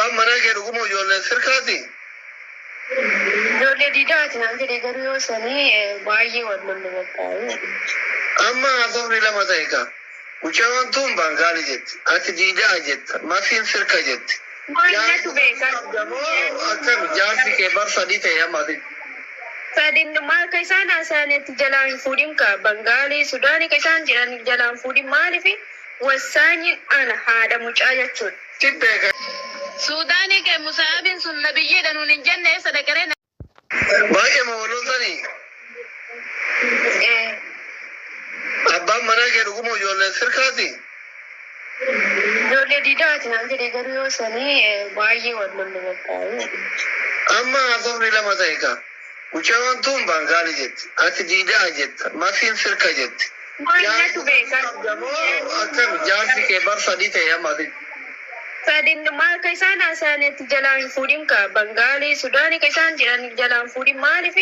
Abbaan manaa kee dhuguma ijoollee sirkaati? Ijoollee diidaati naan jedhe, garuu yoo sanii baay'ee wal lolle bakka. Amma haasofni lama ta'e ka. Mucaan tun Baangaali jetti. Ati diidaa jetta. Masiin sirka jetti. Maaltu beeka? Akkam jaarsi kee bar sadii ta'e amma ati. Sadin maal ka isaan haasa'anitti jalaan hin fuudhin ka Bangaalii, Sudaanii ka isaan jedhan jalaan fuudhin, maaliif wasaanyi ana haadha mucaa jechuudha. Si beeka. Suudaanii kee Musaabiin sun nabiyyiidha nuun hin jenne, eessa dhaqaree? Baay'ee ma waloltanii? Ee. Abbaan manaa kee dhuguma ijoollee sirkaati? Ijoollee diidaati naan jedhe, garuu yoo sanii baay'ee wal lolle bakka. Amma haasofni lama ta'e ka. Mucaan tun Baangaali jetti. Ati diidaa jetta. Masiin sirka jetti. Maaltu beeka? Akkam jaarsi kee bar sadii ta'e amma ati. Sadin maal ka isaan haasa'anitti jalaan hin fuudhin ka Bangaalii, Sudaanii ka isaan jedhan jalaan fuudhin, maaliif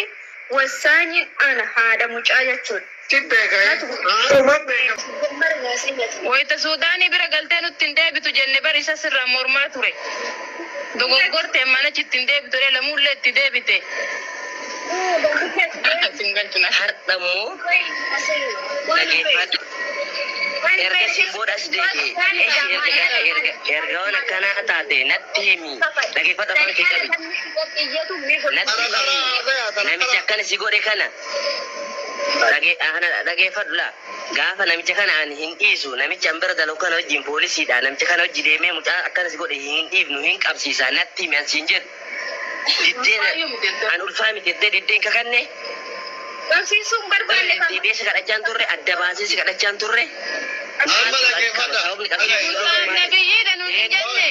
wasaanyi ana haadha mucaa jechuudha. Si beeka. Haadhuma beeka. Wayita Suudaanii bira galtee nutti hin deebitu jenne bar, isa sirraa mormaa ture. Dogoggortee mana chitti hin deebitu, lamuullee itti deebite. Sin galchuna. Har'a immoo dhageeffadhu. Erga si booda as deebi'e. Erga erga waan akkanaa taate natti himi. Dhageeffadhu, afaan kee qabi. Natti himi. Namicha akkana si godhe kana. Dhageeffadhu laa. Gaafa namicha kana ani hin dhiisu. Namicha an bira dalagu kana wajjin poolisiidha. Namicha kana wajji deemee mucaa akkana si godhe hin dhiifnu, hin qabsiisa. Natti himi an siin jedhu. Diddeen an ulfaa miti jettee diddeen kakanne. Qabsiisuun barbaanne kan. Deebi'ee si kadhachaan turre, adda baasee si kadhachaan turre. Amma dhaggeeffadha. Sababni qabsiisuu Musaan nabiyyiidha nuun hin jenne.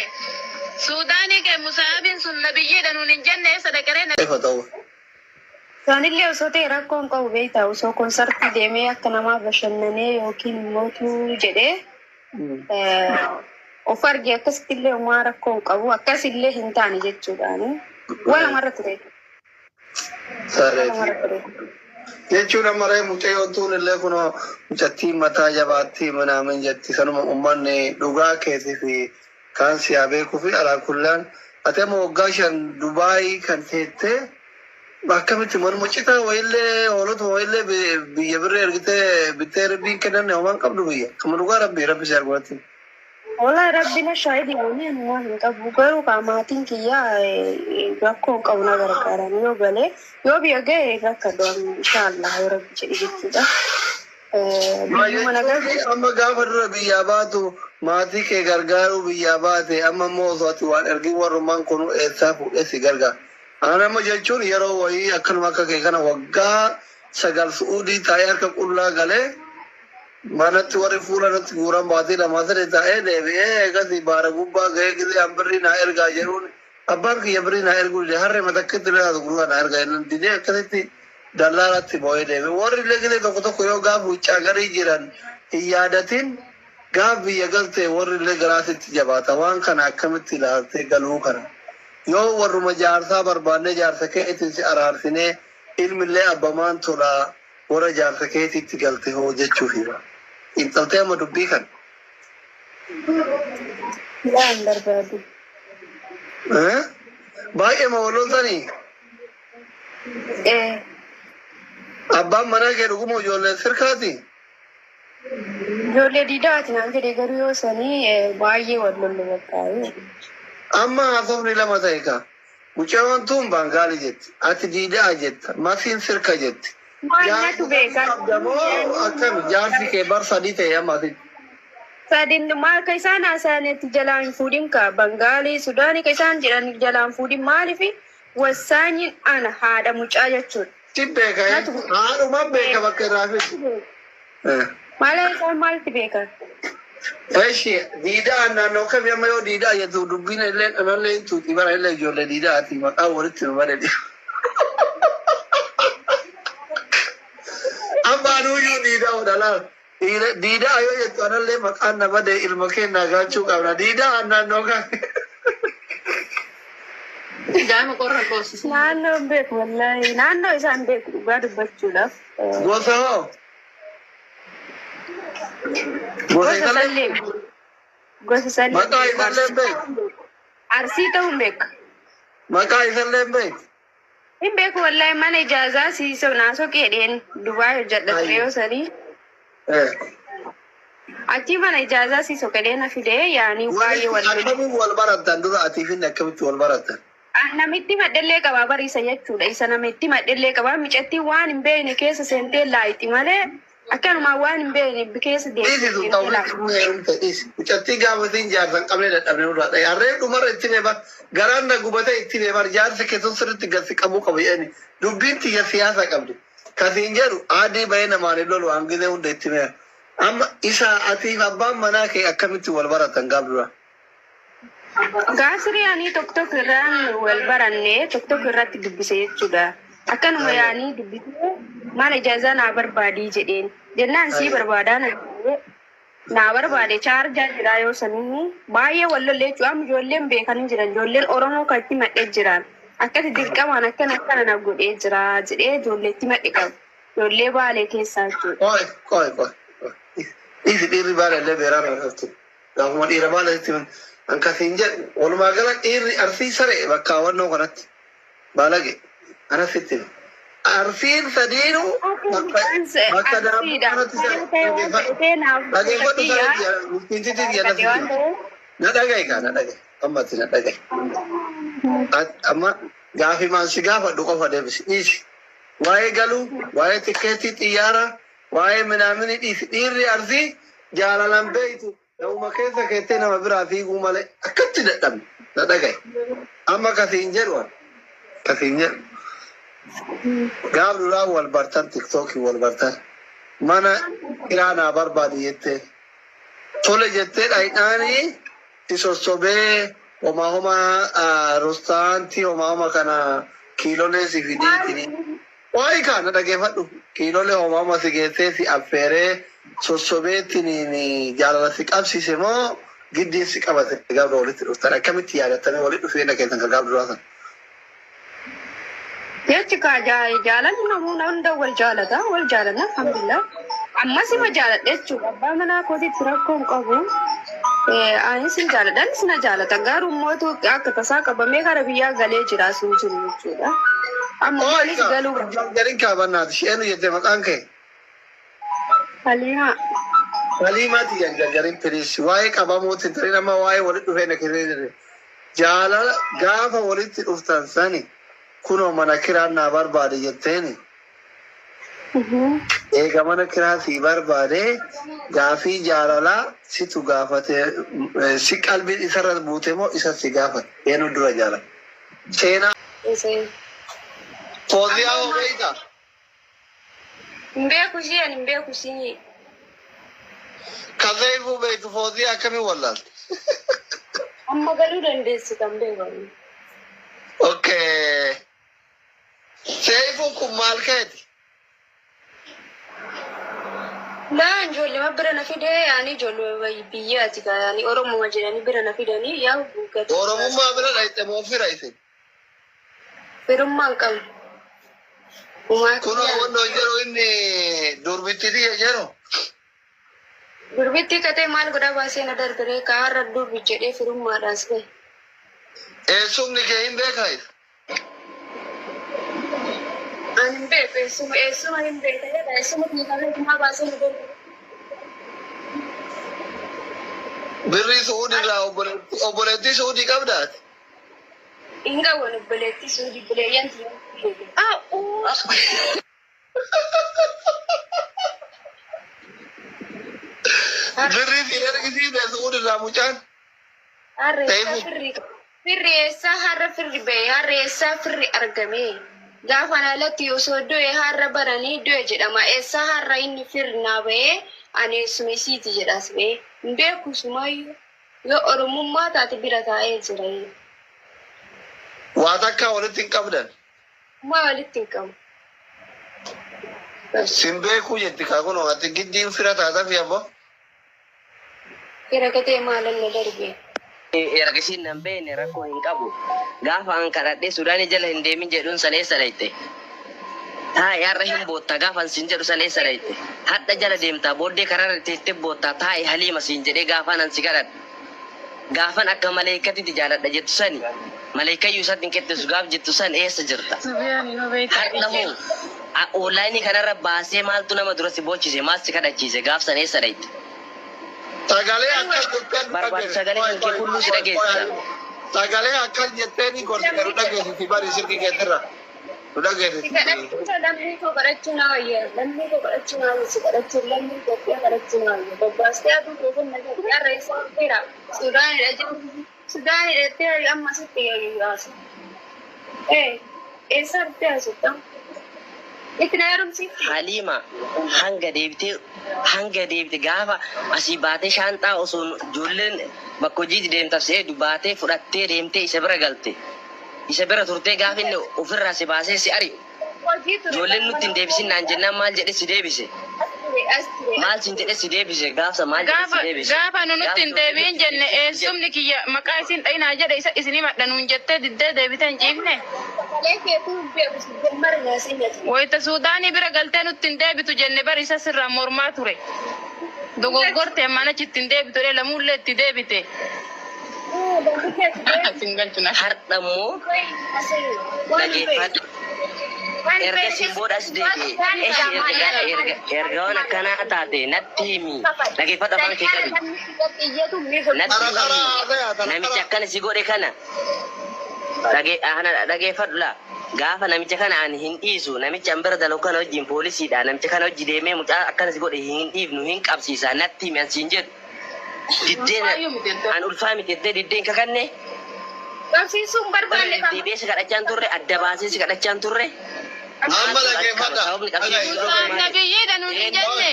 Suudaanii kee Musaabiin sun nabiyyiidha nuun hin jenne, eessa dhaqaree? Ifa ta'u. Isaanillee osoo ta'e rakkoon qabu beektaa, osoo konsartii deemee akka namaa bashannanee yookiin immoo jedhee of arge akkasitti illee homaa rakkoon qabu, akkasillee hin taane jechuudhaani. Waa lamarra ture. Sareeti. Lamarra ture. Jechuun amma ree mucayyoo tuun illee kunoo mucattiin mataa jabaattii minaamin jetti, sanuma uummanni dhugaa keetii fi kaan si haa beekuu fi alaa kullaan ati amma waggaa 5 Dubaayii kan teettee akkamitti manuma citaa wayillee hoolota wayillee biyya birree ergitee bittee rabbiin kennanne homaan qabdu biyya kama dhugaa rabbi rabbi si arguratti. Walaa rabbi na shaahidi, ani homaa hin qabu, garuu kaa maatiin kiyyaa rakkoo hin qabu, na gargaaran. Yoo galee yoo biyya ga'e rakkadhu inshaallah yoo rabbi jedhe jechuudha. Biyyuma na gargaaru. Amma gaafa dura biyyaa baatu maatii kee gargaaruu biyyaa baate, amma immoo osoo ati waan ergin warrummaan kun eessaa fuudhee si gargaara? Anaan amma jechuun yeroo wayii akkanuma akka kee kana waggaa 9 Su'uudii taa'ee harka qullaa galee manatti warri fuula natti guuran baatii 2 3 taa'ee deebi'ee, eegas baara gubbaa ga'ee gisee an birrii naa ergaa jedhuun abbaan kiyya birrii naa erguu dide, harree matakkitti illee haatu gurguraa naa ergaa jennaan didee akkasitti dallaalatti boo'ee deebi'e. Warri illee gisee tokko tokko yoo gaafa huccaa garii jiran hin yaadatin, gaaf biyya galte warri illee garaasitti jabaata. Waan kana akkamitti ilaaltee galuu kana? Yoo warruma jaarsaa barbaannee jaarsa keetiin si araarsinee ilmillee abbamaan tolaa warra jaarsa keetiitti galte hoo jechuufi. Xiinxaltee amma dubbii kana. Yaa hin barbaadu. Eh? Baay'ee ma waloltanii? Ee. Abbaan manaa kee dhuguma ijoollee sirkaati? Ijoollee diidaati naan jedhe, garuu yoo sanii baay'ee wal lolle bakka. Amma haasofni lama ta'e ka. Mucaan tun Baangaali jetti. Ati diidaa jetta. Masiin sirka jetti. Maaltu beeka? Akkam jaarsi kee bar sadii ta'e amma ati. Sadin maal ka isaan haasa'anitti jalaan fuudhin ka Bangaalii, Sudaanii ka isaan jedhan jalaan fuudhin, maaliif wasaanyiin ana haadha mucaa jechuudha. Si beeka, haadhuma beeka bakka irraa fidu. Maal isaan maalti beekan? Eshi, diidaa naannoo kamii amma yoo diidaa jettu dubbiin illee anallee hin tuuti bara illee ijoollee diidaati maqaa walitti nu bare. Amma anuyyuu diidaa odhalaa. Diidaa yoo jettu anallee maqaan na bade, ilma keenya gaachuu qabna. Diidaa naannoo kamii? Daa'ima qorra qoosisa. Naannoo hin beeku wallaahi. Naannoo isaan beeku dhugaa dubbachuudhaaf. Gosa hoo? Gosa Gosa isallee? sallee. Gosa sallee. Maqaa isallee beeku? Arsii ta'uu hin beeku. Maqaa isallee hin beektu. Hin beeku wallahi mana ijaazaa siisoo naasoo qeedheen Dubaay hojjedha ture yoo sanii. Achi mana ijaazaa siisoo qeedheen na fidee yaanii baay'ee wal lole. Akkamiin wal barattan dura atiif inni akkamitti wal barattan? Namitti madhallee qabaa bariisa jechuudha. Isa namitti madhallee qabaa micattii waan hin beekne keessa seentee laayixi malee akkanumaa waan hin beekne keessa Dhiisi deemtee sun seentee ta'u laayixi. heerumte dhiisi. Mucattii gaafatiin jaarsa hin qabne dadhabne nurraa dhaye. Harreen dhumarra itti beebar garaan na gubatee itti beebar jaarsi keessan sirriitti gasi qabuu qabu jedhani. Dubbiin tiyya siyaasa qabdi. Kasiin jedhu aadii bahee namaan hin lolu waan gizee hunda itti beekan. Amma isa atiif abbaan manaa kee akkamitti wal baratan gaaf dura? Gaasiri yaanii tokko tokko irraan wal baranne tokko tokko irratti dubbise jechuudha. Akkanuma yaanii dubbisee mana ijaazaa naa barbaadii jedheen. Jennaan sii barbaadaa na jedhee naa barbaade chaarjaa jira yoo saninni baay'ee wal lollee jechuudha. Amma ijoolleen beekanii jiran ijoolleen Oromoo kan itti madhee jiran akkati dirqamaan akkana akkana na godhee jira jedhee ijoollee itti madhe qabu. Ijoollee baalee keessaa jechuudha. Qoy qoy qoy. Dhiisi dhiirri baala illee beeraan argatu. Gaafuma dhiira baala itti Akkasiin jedhu walumaa gala dhiirri arsii saree bakka hawwannoo kanatti baalage anasitti arsiin sadiinuu bakka bakka daabboo kanatti saree dhageeffadhu saree miskiintitti anasitti na dhagaye kaa na dhagaye ammatti na dhagaye amma gaafii maan si gaafadhu qofa deebisi dhiisi waa'ee galuu waa'ee tikkeetii xiyyaara waa'ee minaaminii dhiisi dhiirri arsii jaalalaan beeytu Nama keessa keettee nama biraa fiiguu malee akkatti dadhabne na dhagaye. Amma kasiin jedhu kasiin jedhu. Gaaf duraa wal bartan tiktookii wal bartan mana kiraa naa barbaadi jettee tole jettee dhayidhaanii si sossobee homaa homaa restaantii homaa homa kana kiilolee si fideetini. Waa'ee kana dhageeffadhu kiilolee homaa homa si geessee si affeeree sossobeetiin jaalala si qabsiise moo giddiin si qabate gaafa walitti dhuftan akkamitti yaadattanii walitti dhufeenya keessan kan gaafa duraa sana. Jechi kaa jaalalli namoota hunda wal jaalata wal jaalanna alhamdulillah. Ammas ima jaaladha jechuudha. Abbaa manaa kootiitti rakkoo hin qabu. Anis hin jaaladha anis na jaalata garuu mootu akka tasaa qabamee kara biyyaa galee jira sun jiru jechuudha. Amma anis galuu Jariin kaabannaati isheen jette maqaan kee. Haliimaa. Haliimaati jarjariin piriis waa'ee qabamuutti hin tarin amma waa'ee walitti dhufeenya keessatti jaalala gaafa walitti dhuftan sani kunoo mana kiraan naa barbaade jetteeni. Eega mana kiraa sii barbaade gaafii jaalalaa situ gaafate si qalbiin isarra buute moo isa si gaafate eenyu dura jaalala. Seenaa Fooziyaa hoo beektaa? Hin beeku ishee ani hin beeku ishee. Kan seefuu beektu fooziyaa akkamiin wallaalte? Amma galuu dandeessi kan beekamu. Okay. Seefuun kun maal keeti? Laa ijoollee bira na fidee yaani ijoollee biyyaati yaani Oromuma jedhanii bira na fidanii yaa guuggatu. Oromummaa bira dhayxe moo fira isin? Firummaa hin qabu. Kunoo wannoo jedhu inni durbitti tiyya jedhu. Durbitti katee maal godhaa baasee na darbiree kaarra durbi jedhee firummaadhaas gahe. Eessumni kee hin beekaa isa? Ani hin beeku eessuma eessuma hin beeka jedha eessuma kiyya kalee baasee na darbe. Birrii Su'uudii irraa obboleettii Su'uudii qabdaati? Hin qabu obboleettii Su'uudii buleeyyan tiyya. Birrii si ergisiise Su'uudii irraa mucaan? Harree firri firri eessaa har'a firri ba'e har'a eessaa firri argame gaafa alatti osoo du'e har'a baranii du'e jedhama eessaa har'a inni firri naa ba'e ani eessuma isiiti jedhas ba'e hin beeku sumaayyuu yoo oromummaa taate bira taa'ee jira. Waa takka walitti hin qabdan. Maa walitti hin qabu. Sin beekuu jetti kaa kunoo ati giddiin fira taata fi ammoo. Fira katee maalan na darbe. Ergasiin nan beekne rakkoo hin qabu. Gaafa an kadhadhee Sudaanii jala hin deemin jedhuun san eessa dhayxe? Taa'i har'a hin bootta gaafa an siin jedhu san eessa dhayxe? Hadha jala deemtaa booddee karaarra teettee boottaa taa'i haliima siin jedhee gaafa an si kadhadhe. Gaafan akka maleeykatitti jaaladha jettu sani, maleeykayyuu isatti hin qixxeessu gaaf jettu san eessa jirta? Har'a hoo online kanarra baasee maaltu nama dura si boochise, maal si kadhachiise, gaaf san eessa dhayxe? Sagalee akkas jettee nu Barbaadu dhageessisi. sagalee Qoy kan kee qoy hulluu si qoy qoy dhageessisa. Sagalee akkas jettee ni gorsite nu dhageessisi bari silkii keetirra. Nu dhageessisi. Kadhachuu lammii koo kadhachuu naa wayya. Lammii koo kadhachuu naa wayya. Si kadhachuu lammii Itoophiyaa kadhachuu naa wayya. Bobbaastee aduu keessa na jedhu. Har'a eessa dhufeera? Sudaanidha jedhu. Sudaanidha jettee amma sitti yaasu. Ee, eessa dhuftee haasofta? Itti na heerumsiifti. Haliima, hanga deebitee, hanga deebite gaafa asii baatee shaanxaa osoo ijoolleen bakka hojiitti deemtaaf si eegdu baatee fudhattee deemtee isa bira galte. Isa bira turtee gaafa inni ofirraa si baasee si ari'u. Hojii ture. Ijoolleen nutti hin deebisin naan jennaan maal jedhe si deebise? As ture, as ture. Maal siin jedhe si deebise? Gaafsa maal jedhe si Gaafa deebise? gaafa nu nutti Gaafa hin deebi'in jenne eessumni kiyya maqaa isin dhayinaa jedhe isa isin himadha nuun jettee diddee deebitee hin ciifne. Sagalee keetuu hin beeku si jammar na sin jedhu. Wayita Suudaanii bira galtee nutti hin deebitu jenne bar isa sirraa mormaa ture. Dogoggorte ammaan achitti hin deebitu jedhee lamuullee itti deebite. Lammii keetu beeku. Sin galchuna. Har'a immoo dhageeffadhu. Ergasiin booda as deebi'e. Eshi erga erga erga waan akkanaa taate natti himi. Dhageeffadhu, afaan kee qabi. Natti Tara tara himi. haasa'aa tara Namicha tara. akkana si godhe kana dhageeffadhu laa. Gaafa namicha kana ani hin dhiisu, namicha an bira dalagu kana wajjin poolisiidha, namicha kana wajji deemee mucaa akkana si godhe hin dhiifnu, hin qabsiisa, natti himi an siin jedhu. Diddeen an ulfaa miti jettee diddeen kakanne. Qabsiisuun barbaanne kan Deebi'ee si kadhachaan turre, adda baasee si kadhachaan turre. Amma Maaltu qaqqaba? dhaggeeffadha. Sababni qabsiisuu Musaan maali? nabiyyiidha nuun hin jenne.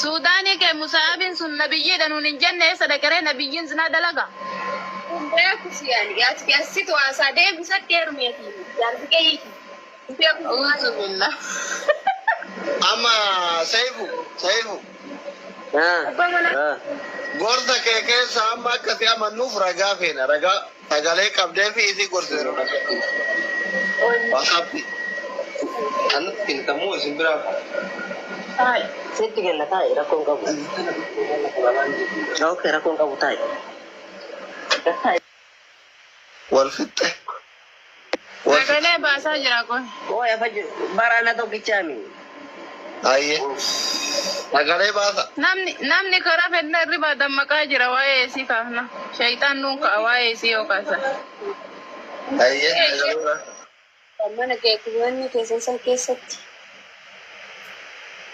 Suudaanii kee Musaabiin sun nabiyyiidha nuun hin jenne, eessa dhaqaree nabiyyiin zinaa dalaga? Beeku si yaani ati asitu haasaa deebisatti heerumeeti jaarsi keeyiiti. Beeku. Auzubillah. Amma Seifu, Seifu. Abbaa manaa. Gorsa kee keessa amma akka si amannuuf ragaa feena. Ragaa sagalee qabdee fi isii gorseera. WhatsApp. Anatti kennitamuu isin biraa. Sitti kenna, taa'e, rakkoon qabu. Okay, rakkoon qabu, taa'e. Wal fixxe. Wal fixxe. Sagalee baasaa jira kun. Ooy afa baraana tokkichaami. Ayyee. Sagalee baasa. Namni karaa fedna irriba dammaqaa jira waa'ee isii kaafna. Shayxaan nuun ka'a waa'ee isii yoo kaasa. Ayyee. Sagalee baasa. Mana kee manni keessan san keessatti.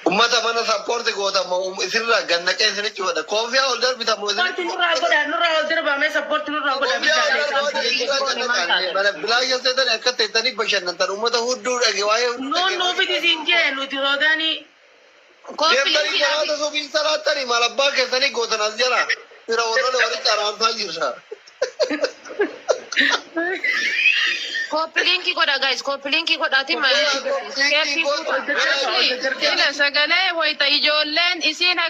Ummata mana support gootamu isinirraa gannaqee isinitti godha. Koofiyaa ol darbitamu Support isinitti nurraa godha, nurraa ol darbame, support nurraa godha. Koofiyaa ol darbaa isinirraa gannaqaa. Mana bilaasha seetan akka teessanii bashannantan ummata hudduu dhage waa'ee hudduu Nuun dhage. nuu fiti siin jee nuti soodaanii. Deemtanii salaata subii salaattanii maal abbaa keessanii gootan as jala. Fira warroota walitti araarsaa jirra. Copy link godha, guys. Copy link godhaati malee. Asli, ila sagalee wayita ijoolleen isiin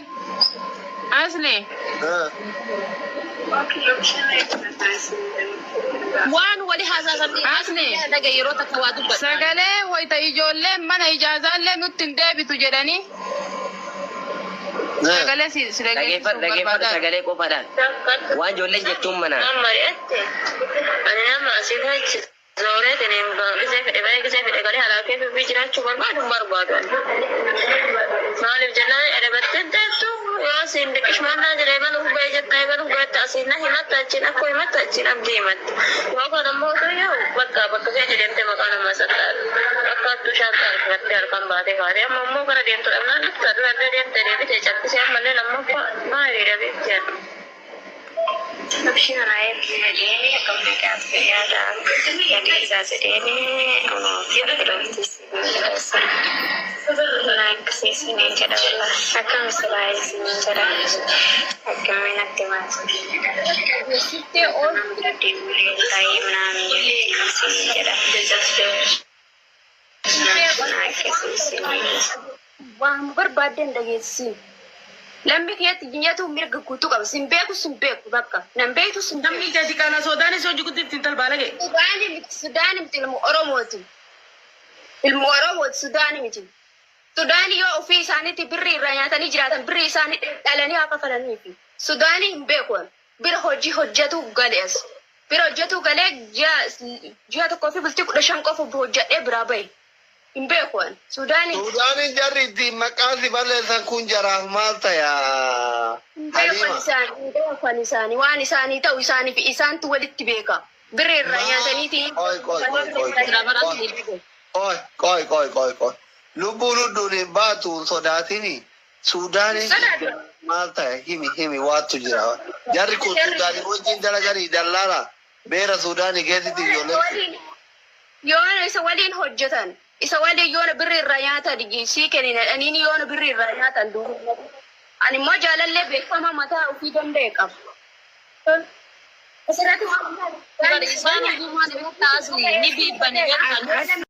asli. Waan wali haasaasan Asli. dhaga yeroo takka waa dubbata. Sagalee wayita ijoolleen mana ijaazaallee nutti hin deebitu jedhanii sagalee si Dhageeffadhu, dhageessisuuf dhageeffadhu barbaadan. Sagalee qofaadhaan. Waan ijoolleen jettuun manaan. Mari'atte ani nama asii achi zooreetiin gisee fedhe bahee gisee fedhe galee alaakee fi jiraachuu barbaadu hin barbaadu. Maaliif jennaan adabattee deettu yoo asiin diqishmannaa jedhee baluuf bahee jettaa baluuf bahatte asiin na himatta, achiin akkoo himatta, achiin abdii himatta. Yoo kan ammoo otoo yoo bakka bakka feete deemtee maqaa namaa saxxaalu. Akka hattuu shaantaa harkifattee halkan baatee kaatee amma immoo gara deemtu dhabnaan dhufta durallee deemtee deebitee callisee ammallee lammaffaa maali dhabeetti jedhu. Abshii naa jedhee akkam nagaaf yaada dhageessaa jedhee akkasiisanii jedha, wallah akkam sibaayisanii jedha, akkamiin natti maas taa'ee ምናምን jedha akkasiisanii. Waan barbaadden dhageessisiin. Lammi keetti jinyatu mirga guutuu qaba. Sin beeku, sin beeku bakka. Nan beektu sin beeku. Namni gadi kana soodaanis hojii gudditti intal baalage. Sudaani miti, Sudaani miti, ilmu Oromooti. Ilmu Oromooti, Sudaani miti. Sudaani yoo ofii isaaniitti birrii irraa nyaatanii jiraatan birrii isaanii dhalanii haa kafalaniifi. Sudaanii hin beeku. Bira hojii hojjetu gale as. Bira hojjetu galee ji'a 1 fi bultii 15 qofa hojjedhee biraa bahe. Hin beeku ani. Suudaanii. Suudaaniin jarri ittiin maqaan si balleessan kun jaraaf maal ta'aa? Hin beekan Halima. isaanii, hin beekan isaanii, waan isaanii ta'u isaanii fi isaantu walitti beeka. Birri irraa nyaataniitiin. Qoy qoy qoy qoy. Qoy qoy qoy qoy qoy. Lubbuun hudduun hin baatu hin sodaatini. Suudaaniin maal ta'e himi himi waattu jira. Jarri kun Suudaanii wajjin dalaganii dallaala. Beera Suudaanii keessatti ijoolleen. Waliin yoona isa waliin hojjetan, isa waliin yoona birri irraa nyaatan sii kennina dhaniini yoona birri irraa nyaatan duuba. Ani immoo jaalallee beekamaa mataa ofii danda'e qaba. Asirratti waan Isaan ogummaa ni biibbanii beekan.